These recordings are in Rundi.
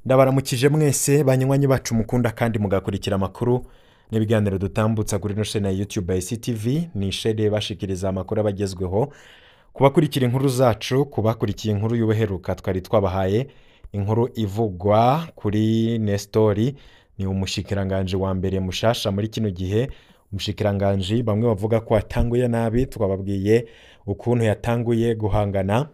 Ndabaramukije mwese banywanyi bacu mukunda kandi mugakurikira amakuru n'ibiganiro dutambutsa kuri ino shene ya YouTube ya ICTV. Ni shene bashikiriza amakuru abagezweho kubakurikira inkuru zacu, kubakurikiye inkuru y'ubuheruka twari twabahaye inkuru ivugwa kuri Nestori, ni umushikiranganje wa mbere mushasha muri kino gihe. Umushikiranganje bamwe bavuga ko atanguye nabi, twababwiye ukuntu yatanguye guhangana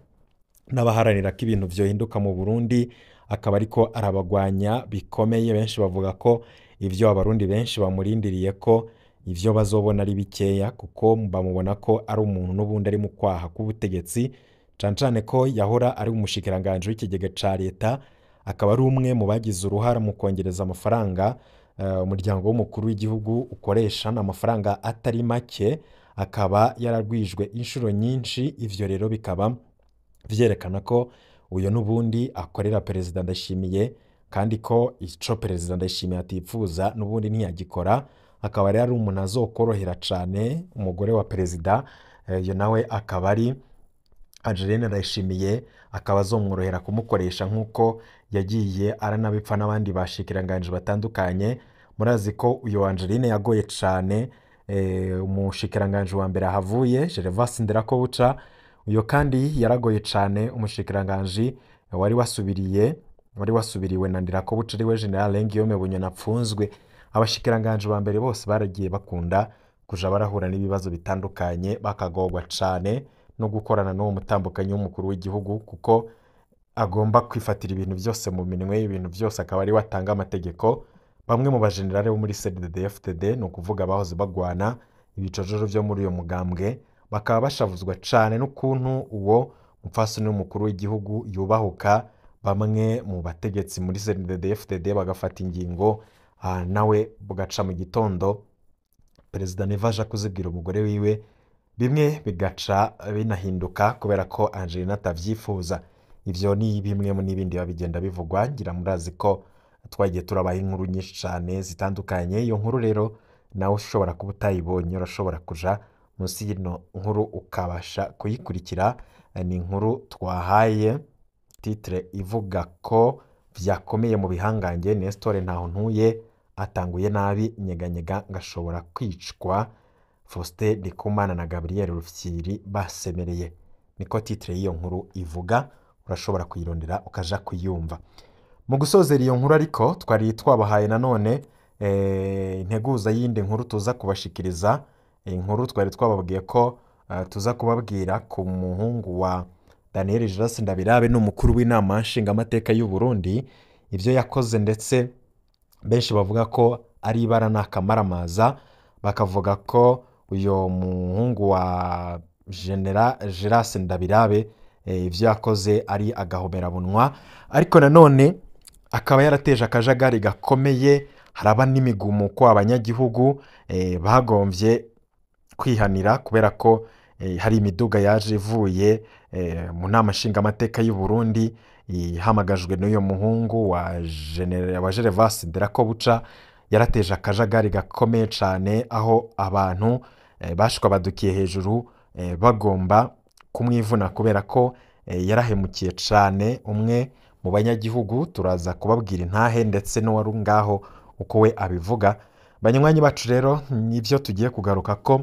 n'abaharanira ko ibintu vyohinduka mu Burundi, akaba ariko arabagwanya bikomeye. Benshi bavuga ko ivyo abarundi benshi bamurindiriye ko ivyo bazobona ari bikeya, kuko bamubona ko ari umuntu n'ubundi ari mu kwaha k'ubutegetsi, cane cane ko yahora ari umushikiranganje w'ikigega ca leta, akaba ari umwe mu bagize uruhara mu kongereza amafaranga umuryango w'umukuru w'igihugu ukoresha, n'amafaranga atari make, akaba yaragwijwe inshuro nyinshi. Ivyo rero bikaba vyerekana ko uyo n'ubundi akorera Perezida Ndayishimiye, kandi ko ico Perezida Ndayishimiye atipfuza n'ubundi ntiyagikora. Akaba rero ari umuntu azokorohera cane umugore wa perezida, uyo nawe akaba ari Angeline Ndayishimiye, akaba azomworohera kumukoresha nk'uko yagiye aranabipfa n'abandi bashikiranganje batandukanye. Murazi ko uyo Angeline yagoye cane umushikiranganje wa mbere ahavuye Gervas Nderakobuca, uyo kandi yaragoye cane umushikiranganje wari wasubiriwe na Nderakobuca ariwe General Guillaume Bunyoni apfunzwe. Abashikiranganje ba mbere bose baragiye bakunda kuja barahura n'ibibazo bitandukanye, bakagorwa cane no gukorana n'uwo mutambukanyi w'umukuru w'igihugu, kuko agomba kwifatira ibintu byose mu minwe, ibintu byose akaba ari we atanga amategeko. Bamwe mu bajenerali bo muri CNDD-FDD, ni ukuvuga bahoze bagwana ibicojoro vyo muri uyo mugambwe, bakaba bashavuzwa cane n'ukuntu uwo mupfasoni w'umukuru w'igihugu yubahuka bamwe mu bategetsi muri CNDD-FDD bagafata ingingo, nawe bugaca mu gitondo Perezida Neva aja kuzibwira umugore wiwe, bimwe bigaca binahinduka kubera ko Angelina atavyifuza. Ivyo ni bimwe mu n'ibindi biba bigenda bivugwa. Ngira murazi ko twagiye turabaha inkuru nyinshi cane zitandukanye. Iyo nkuru rero nawe ushobora kuba utayibonye, urashobora kuja munsi y'ino nkuru ukabasha kuyikurikira. Ni inkuru twahaye titre ivuga ko vyakomeye mu bihangange, Nestor Ntahontuye atanguye nabi, nyeganyega ngashobora kwicwa, Faustin Ndikumana na Gabriel Rufyiri basemereye. Niko titre y'iyo nkuru ivuga, urashobora kuyirondera ukaja kuyumva. Mu gusozera iyo nkuru ariko twari twabahaye nanone integuza y'indi nkuru tuza kubashikiriza. Inkuru twari twababwiye ko tuza kubabwira ku muhungu wa Daniel Jonas Ndabirabe, ni umukuru w'inama nshingamateka y'u Burundi, ivyo yakoze ndetse benshi bavuga ko ari ibara n'akamaramaza, bakavuga ko uyo muhungu wa General Geras Ndabirabe ivyo yakoze ari agahomerabunwa, ariko nanone akaba yarateje akajagari gakomeye, haraba n'imigumu ko abanyagihugu bagomvye kwihanira kubera ko hari imiduga yaje ivuye mu nama nshingamateka y'u Burundi ihamagajwe n'uyo muhungu wa General wa Gervas Nderakobuca. Yarateje akajagari gakomeye cane, aho abantu bashwa badukiye hejuru bagomba kumwivuna kubera ko yarahemukiye cane umwe mu banyagihugu. Turaza kubabwira intahe ndetse n'uwari ngaho uko we abivuga. Banywanyi bacu rero nivyo tugiye kugaruka ko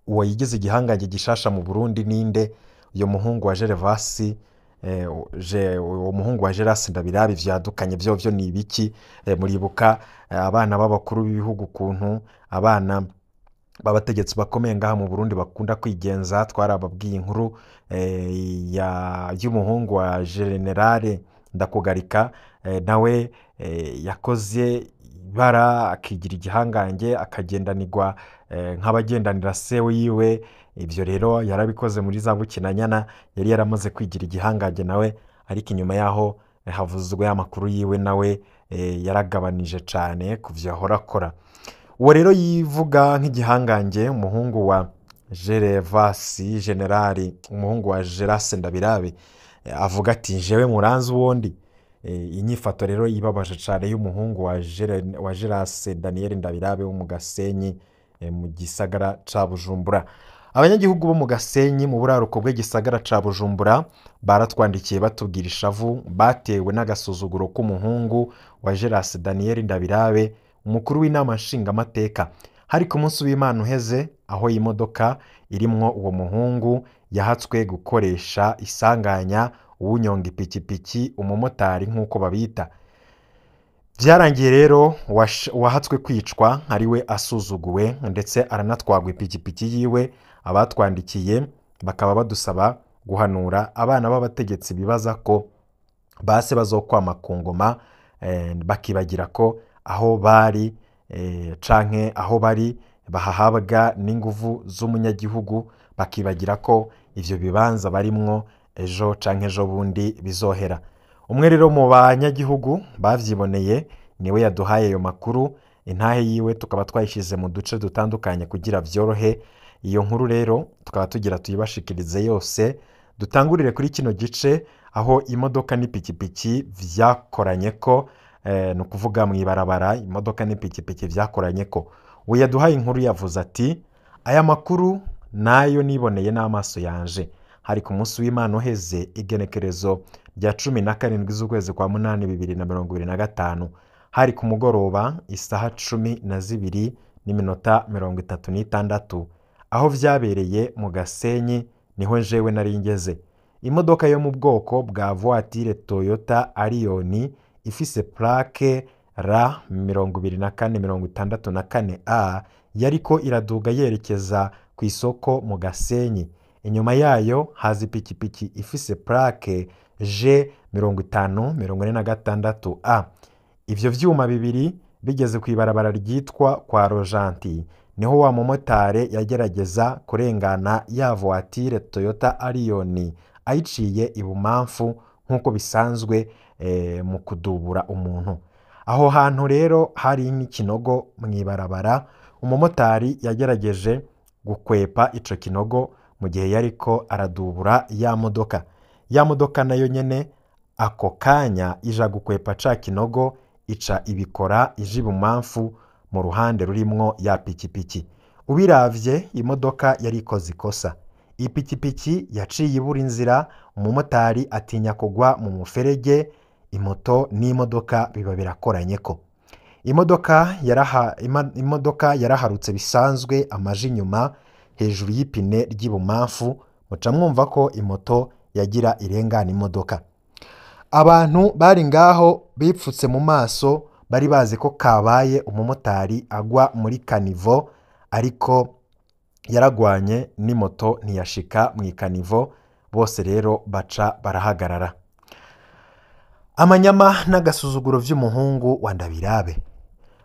uwo yigize igihangange gishasha mu Burundi ninde, uyo muhungu wa Gervas uwo muhungu wa Geras Ndabirabe vyadukanye vyo ni ibiki? Muribuka abana b'abakuru b'ibihugu ukuntu abana b'abategetsi bakomeye ngaha mu Burundi bakunda kwigenza. Twarababwiye inkuru y'umuhungu wa General Ndakugarika, nawe yakoze ibara akigira igihangange, akagendanirwa nk'abagendanira se wiwe. Ivyo rero yarabikoze muri za Bukinanyana, yari yaramaze kwigira igihangange nawe, ariko inyuma yaho havuzwe amakuru yiwe nawe yaragabanije cane kuvyo ahora akora. Uwo rero yivuga nk'igihangange, umuhungu wa Gervas General, umuhungu wa Geras Ndabirabe, avuga ati jewe muranzi uwondi. Inyifato rero ibabaje cane y'umuhungu wa Geras Daniel Ndabirabe wo mu Gasenyi, mu gisagara ca Bujumbura. Abanyagihugu bo mu Gasenyi mu buraruko bw'igisagara ca Bujumbura baratwandikiye batubwira ishavu batewe n'agasuzuguro k'umuhungu wa Geras Daniel Ndabirabe, umukuru w'inama nshingamateka. Hari ku munsi w'Imana uheze aho iyi modoka irimwo uwo muhungu yahatswe gukoresha isanganya uwunyonga ipikipiki, umumotari nk'uko babita. Byarangiye rero uwahatswe kwicwa ariwe asuzuguwe, ndetse aranatwagwa ipikipiki yiwe. Abatwandikiye bakaba badusaba guhanura abana b'abategetsi bibaza ko base bazokwama ku ngoma, bakibagira ko aho bari canke aho bari bahahabwa n'inguvu z'umunyagihugu, bakibagira ko ivyo bibanza barimwo ejo canke ejo bundi bizohera. Umwe rero mu banyagihugu bavyiboneye niwe yaduhaye ayo makuru, intahe yiwe tukaba twayishize mu duce dutandukanye kugira vyorohe. Iyo nkuru rero tukaba tugira tuyibashikirize yose. Dutangurire kuri kino gice aho imodoka n'ipikipiki vyakoranye ko, ni ukuvuga mw'ibarabara imodoka n'ipikipiki vyakoranye ko. Uwo yaduhaye inkuru yavuze ati: aya makuru nayo niboneye n'amaso yanje. Hari ku munsi w'Imana uheze, igenekerezo rya 17 z'ukwezi kwa 8 2025, hari ku mugoroba isaha 12:36, aho vyabereye mu Gasenyi niho jewe nari ngeze. Imodoka yo mu bwoko bwa voiture Toyota Allion ifise plaque R 2464 A yariko iraduga yerekeza ku isoko mu Gasenyi. Inyuma yayo haza ipikipiki ifise plaque G 5046 A. Ivyo vyuma bibiri bigeze kw'ibarabara ryitwa kwa Rojanti, niho wa mumotare yagerageza kurengana ya voiture Toyota Allion ayiciye ibumamfu nk'uko bisanzwe mu kudubura umuntu. Aho hantu rero hari n'ikinogo mw'ibarabara, umumotari yagerageje gukwepa ico kinogo mu gihe yariko aradubura ya modoka. Ya modoka nayo nyene ako kanya ija gukwepa ca kinogo, ica ibikora ija ibumamfu mu ruhande rurimwo ya pikipiki. Ubiravye imodoka yari ikoze ikosa. Ipikipiki yaciye ibura inzira, umumotari atinya kugwa mu muferege, imoto n'imodoka biba birakoranyeko. Imodoka yaraharutse bisanzwe amaje inyuma hejuru y'ipine ry'ibumamfu, muca mwumva ko imoto yagira irengana imodoka. Abantu bari ngaho bipfutse mu maso, bari bazi ko kabaye umumotari agwa muri kanivo, ariko yaragwanye n'imoto ntiyashika mu ikanivo, bose rero baca barahagarara. Amanyama n'agasuzuguro vy'umuhungu wa Ndabirabe.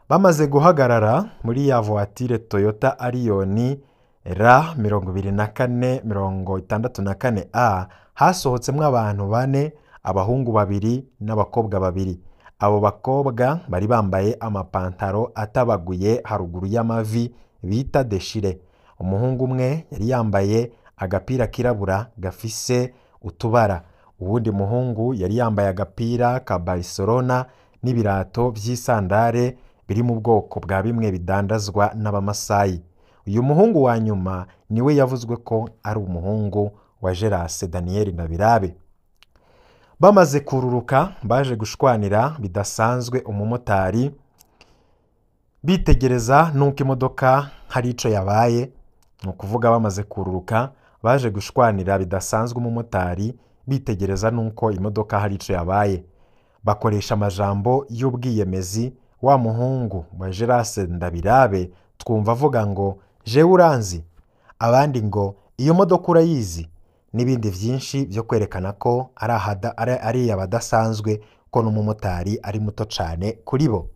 Bamaze guhagarara muri ya voiture Toyota Allion R 2464 A hasohotsemwo abantu bane, abahungu babiri n'abakobwa babiri. Abo bakobwa bari bambaye amapantaro atabaguye haruguru y'amavi bita deshire. Umuhungu umwe yari yambaye agapira kirabura gafise utubara, uwundi muhungu yari yambaye agapira ka Barcelona n'ibirato vy'isandare biri mu bwoko bwa bimwe bidandazwa n'abamasayi. Uyu muhungu wa nyuma niwe yavuzwe ko ari umuhungu wa Geras Daniel Ndabirabe. Bamaze kururuka baje gushwanira bidasanzwe umumotari, bitegereza nuko imodoka hari ico yabaye. Ni ukuvuga bamaze kururuka baje gushwanira bidasanzwe umumotari, bitegereza nuko imodoka hari ico yabaye. Bakoresha amajambo y'ubwiyemezi. Wa muhungu wa Geras Ndabirabe twumva avuga ngo jewe uranzi, abandi ngo iyo modoka urayizi, n'ibindi vyinshi vyo kwerekana ko ari abadasanzwe, ko n'umumotari ari muto cane kuri bo.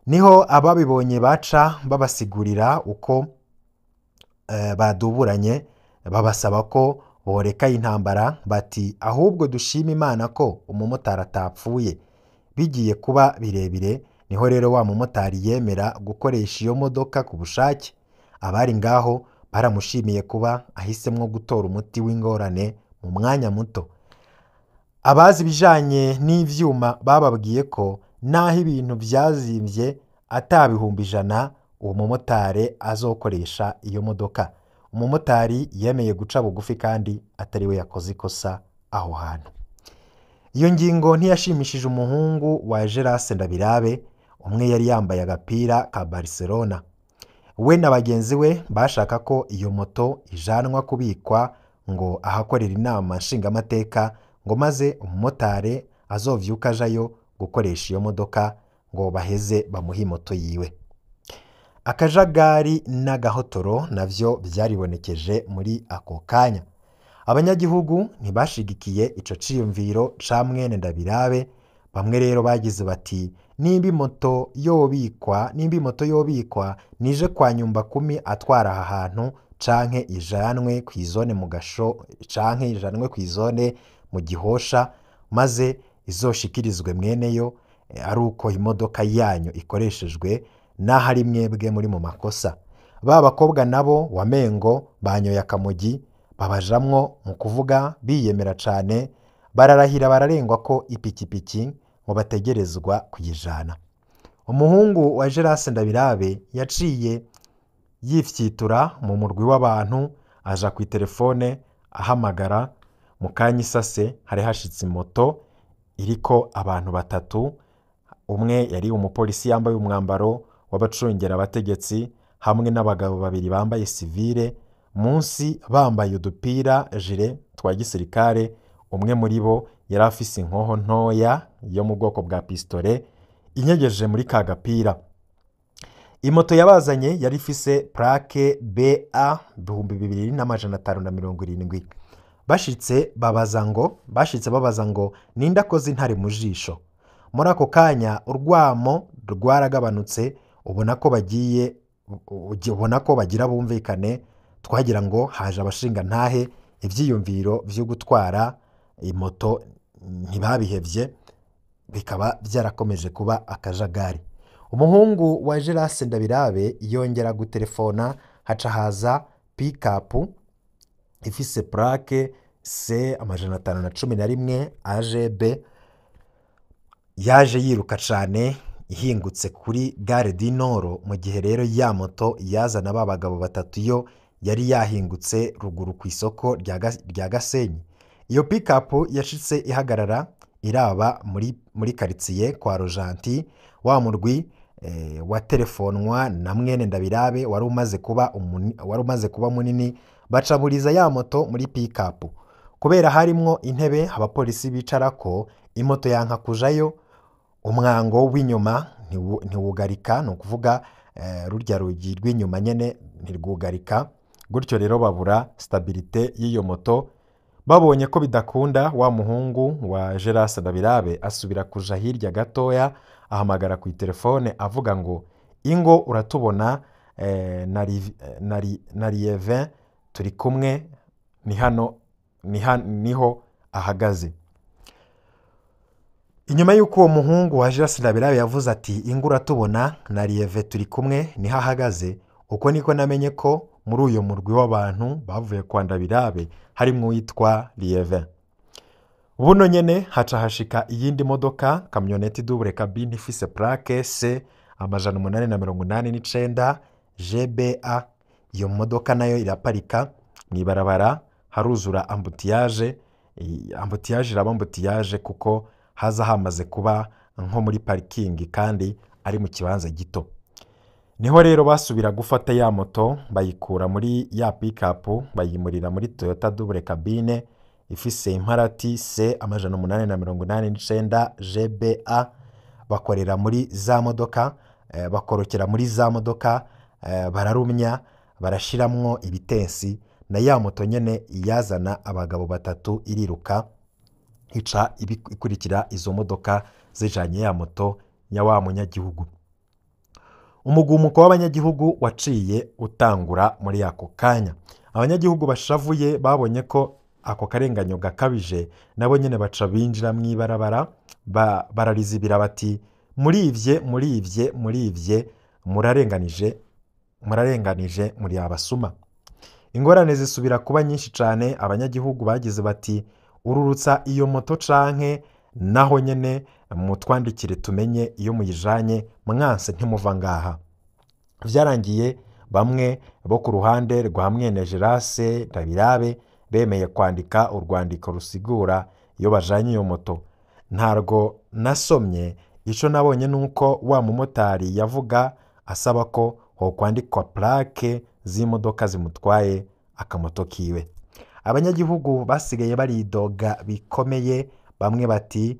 Niho ababibonye baca babasigurira uko baduburanye, babasaba ko boreka intambara, bati ahubwo dushima Imana ko umumotari atapfuye. Bigiye kuba birebire, niho rero wa mumotari yemera gukoresha iyo modoka ku bushake. Abari ngaho baramushimiye kuba ahisemwo gutora umuti w'ingorane mu mwanya muto. Abazi ibijanye n'ivyuma bababwiye ko naho ibintu vyazimvye ata 100,000 uwo mumotari azokoresha iyo modoka. Umumotari yemeye guca bugufi kandi atari we yakoze ikosa aho hantu. Iyo ngingo ntiyashimishije umuhungu wa Gerase Ndabirabe, umwe yari yambaye agapira ka Barcelona. We na bagenzi we bashaka ko iyo moto ijanwa kubikwa ngo ahakorera inama nshingamateka, ngo maze umumotari azovyuka ajayo gukoresha iyo modoka ngo baheze bamuhe moto yiwe. Akajagari n'agahotoro navyo vyaribonekeje muri ako kanya. Abanyagihugu ntibashigikiye ico ciyumviro ca mwene Ndabirabe. Bamwe rero bagize bati nimba imoto yobikwa nije kwa nyumba kumi atwara aha hantu, canke ijanwe kw'izone mu gasho, canke ijanwe kw'izone mu Gihosha, maze izoshikirizwe mweneyo ari uko imodoka yanyu ikoreshejwe, naho ari mwebwe muri mu makosa. Ba bakobwa nabo wamengo banyoye akamugi, babajamwo mu kuvuga biyemera cane, bararahira bararengwa ko ipikipiki ngo bategerezwa kuyijana. Umuhungu wa Gerase Ndabirabe yaciye yifyitura mu murwi w'abantu, aja ku telefone ahamagara. Mu kanya isase hari hashitse moto iriko abantu batatu, umwe yari umupolisi yambaye umwambaro w'abacungera abategetsi, hamwe n'abagabo babiri bambaye sivile, munsi bambaye udupira jire twa gisirikare. Umwe muri bo yari afise inkoho ntoya yo mu bwoko bwa pistole inyegeje muri ka gapira. Imoto yabazanye yari ifise plaque BA 2570. Bashitse babaza ngo ninde akoze intare mu jisho. Muri ako kanya urwamo rwaragabanutse, ubona ko bagira bumvikane. Twagira ngo haje abashinga ntahe, ivyiyumviro vyo gutwara imoto ntibabihevye, bikaba byarakomeje kuba akajagari. Umuhungu wa Gerase Ndabirabe yongera gutelefona, haca haza pick-up ifise plaque C 511 AGB, yaje yiruka cane ihingutse kuri gare du Nord. Mu gihe rero ya moto yazana ba bagabo batatu yo yari yahingutse ruguru ku isoko rya Gasenyi. Iyo pick-up yashitse ihagarara iraba muri quartier kwa Rojanti. Wa murwi wa telefonwa na mwene Ndabirabe wari umaze kuba munini, bacaburiza ya moto muri pick-up. Kubera harimwo intebe abapolisi bicarako, imoto yanka kujayo, umwango w'inyuma ntiwugarika, ni ukuvuga rurya rugi rw'inyuma nyene ntirwugarika. Gutyo rero babura stabilite y'iyo moto. Babonye ko bidakunda, wa muhungu wa Gerase Ndabirabe asubira kuja hirya gatoya, ahamagara ku telefone avuga ngo ingo uratubona, na Lievin turi kumwe, ni hano niho ahagaze. Inyuma y'uko uwo muhungu wa Gerase Ndabirabe yavuze ati ingo uratubona na Lievin turi kumwe niho ahagaze, uko niko namenye ko muri uyo murwi w'abantu bavuye kwa Ndabirabe harimwo uwitwa Lievin. Buno nyene haca hashika iyindi modoka kamyoneti double cabine ifise plaque C 889 GBA. Iyo modoka nayo iraparika mw'ibarabara, haruzura ambutiyage. Ambutiyage iraba ambutiyage kuko haza hamaze kuba nko muri parking kandi ari mu kibanza gito. Niho rero basubira gufata ya moto bayikura muri ya pick-up bayimurira muri Toyota double cabine ifise imparati C 889 GBA, bakorera muri za modoka, bakorokera muri za modoka, bararumya barashiramwo ibitensi, na ya moto nyene yazana abagabo batatu iriruka ica ikurikira izo modoka zijanye ya moto ya wa munyagihugu. Umugumuko w'abanyagihugu waciye utangura muri ako kanya. Abanyagihugu bashavuye babonye ko ako karenganyo gakabije, nabo nyene baca binjira mw'ibarabara, bararizibira bati murivye murivye murivye, murarenganije murarenganije, muri abasuma. Ingorane zisubira kuba nyinshi cane. Abanyagihugu bagize bati ururutsa iyo moto canke naho nyene mutwandikire tumenye iyo muyijanye, mwanse ntimuva ngaha. Vyarangiye Bamwe bo ku ruhande rwa mwene Gerase Ndabirabe bemeye kwandika urwandiko rusigura iyo bajanye iyo moto. Ntarwo nasomye, ico nabonye nuko wa mumotari yavuga asaba ko hokwandikwa plaque z'imodoka zimutwaye akamoto kiwe. Abanyagihugu basigaye baridoga bikomeye, bamwe bati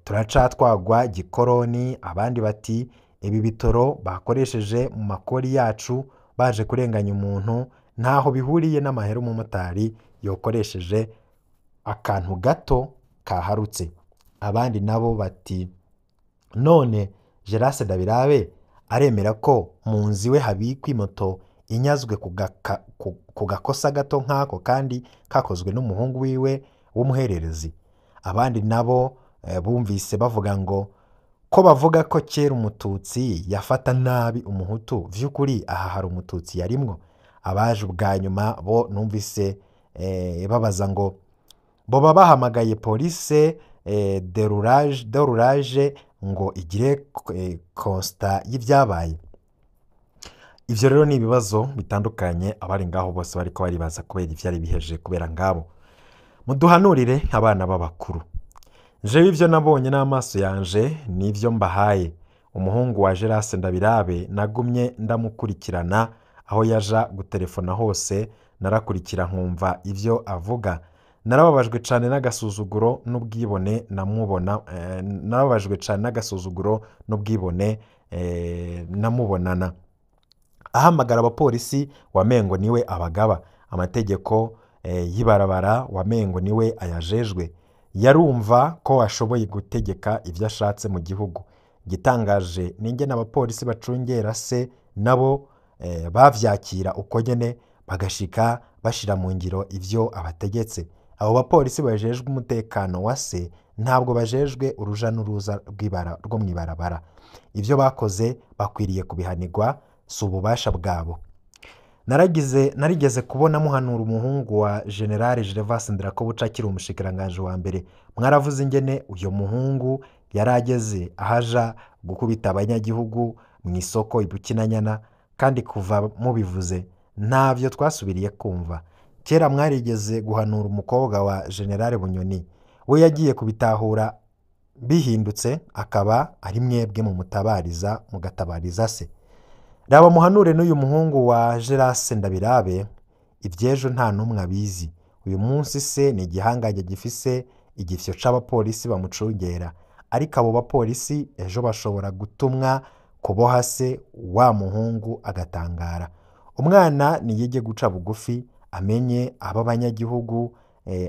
turacatwagwa gikoroni, abandi bati ibi bitoro bakoresheje mu makori yacu baje kurenganya umuntu ntaho bihuriye n'amahera umumotari yokoresheje akantu gato kaharutse. Abandi nabo bati none Gerase Ndabirabe aremera ko mu nzu iwe habikwa imoto inyazwe ku gakosa gato nk'ako kandi kakozwe n'umuhungu wiwe w'umuhererezi. Abandi nabo bumvise bavuga ngo ko bavuga ko kera umututsi yafata nabi umuhutu, vy'ukuri aha hari umututsi yarimwo. Abaje ubwa nyuma bo numvise babaza ngo boba bahamagaye polise de roulage ngo igire constat y'ivyabaye. Ivyo rero ni ibibazo bitandukanye abari ngaho bose bariko baribaza kubera ivyari bihejeje kubera ngabo. Muduhanurire abana b'abakuru. Jewe ivyo nabonye n'amaso yanje nivyo mbahaye. Umuhungu wa Gerase Ndabirabe nagumye ndamukurikirana aho yaja gutelefona hose, narakurikira nkumva ivyo avuga. Narababajwe cane n'agasuzuguro n'ubwibone namubona, narababajwe cane n'agasuzuguro n'ubwibone namubonana. Ahamagara abapolisi wamengo niwe abagaba, amategeko y'ibarabara wamengo niwe ayajejwe. Yarumva ko ashoboye gutegeka ivyo ashatse mu gihugu. Igitangaje n'ingene abapolisi bacungera se nabo bavyakira uko nyene, bagashika bashira mu ngiro ivyo abategetse. Abo bapolisi bajejwe umutekano wa se ntabwo bajejwe uruja n'uruza rwo mw'ibarabara. Ivyo bakoze bakwiriye kubihanirwa, si ububasha bwabo. Narigeze kubona muhanura umuhungu wa General Gervas Ndirakobuca akiri umushikiranganji wa mbere. Mwaravuze ingene uyo muhungu yarageze ahaja gukubita abanyagihugu mu isoko i Bukinanyana, kandi kuva mubivuze ntavyo twasubiriye kumva. Kera mwarigeze guhanura umukobwa wa General Bunyoni, we yagiye kubitahura bihindutse akaba ari mwebwe mumutabariza mugatabariza se. Raba muhanure n'uyu muhungu wa Gerase Ndabirabe, ivy'ejo nta n'umwe abizi. Uyu munsi se ni igihangange gifise igifyo c'abapolisi bamucungera, ariko abo bapolisi ejo bashobora gutumwa kuboha se wa muhungu agatangara. Umwana niyige guca bugufi, amenye abo abanyagihugu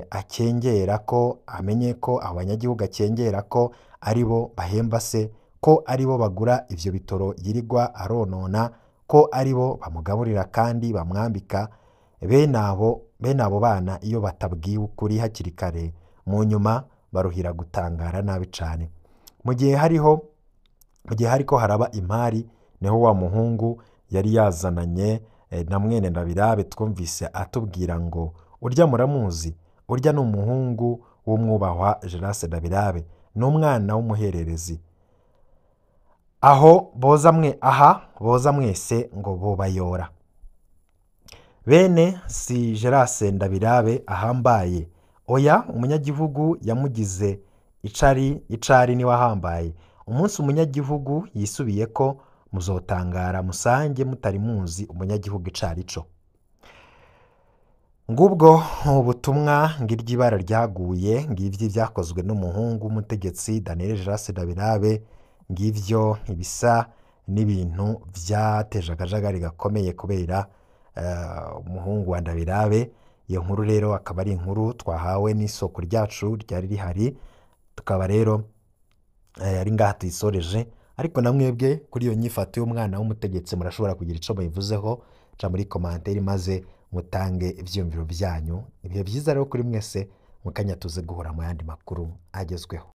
akengera ko, amenye ko abanyagihugu akengera ko aribo bahemba se, ko aribo bagura ivyo bitoro yirigwa aronona, ko aribo bamugaburira kandi bamwambika. Bene abo bana iyo batabwiwe ukuri hakiri kare, mu nyuma baruhira gutangara nabi cane. Mu gihe hariko haraba imari, niho wa muhungu yari yazananye na mwene Ndabirabe twumvise atubwira ngo urya muramuzi, urya ni umuhungu w'umwubahwa Gerase Ndabirabe, ni umwana w'umuhererezi. Aho boza mwe, aha boza mwese ngo bobayora. Bene si Gerase Ndabirabe ahambaye, oya umunyagihugu yamugize icari niwe ahambaye. Umunsi umunyagihugu yisubiye ko muzotangara musange mutari muzi umunyagihugu icari co. Ngubwo ubutumwa ngiryo ibara ryaguye, ngivyo ivyakozwe n'umuhungu w'umutegetsi Daniel Gerase Ndabirabe, ngivyo ibisa n'ibintu vyateje akajagari gakomeye kubera umuhungu wa Ndabirabe. Iyo nkuru rero akaba ari inkuru twahawe n'isoko ryacu ryari rihari, tukaba rero ari ngaha tuyisoreje. Ariko namwebwe kuri iyo nyifato y'umwana w'umutegetsi murashobora kugira ico muyivuzeho, ca muri commentaire maze mutange ivyiyumviro vyanyu. Ibihe vyiza rero kuri mwese, mukanya tuze guhura mu yandi makuru agezweho.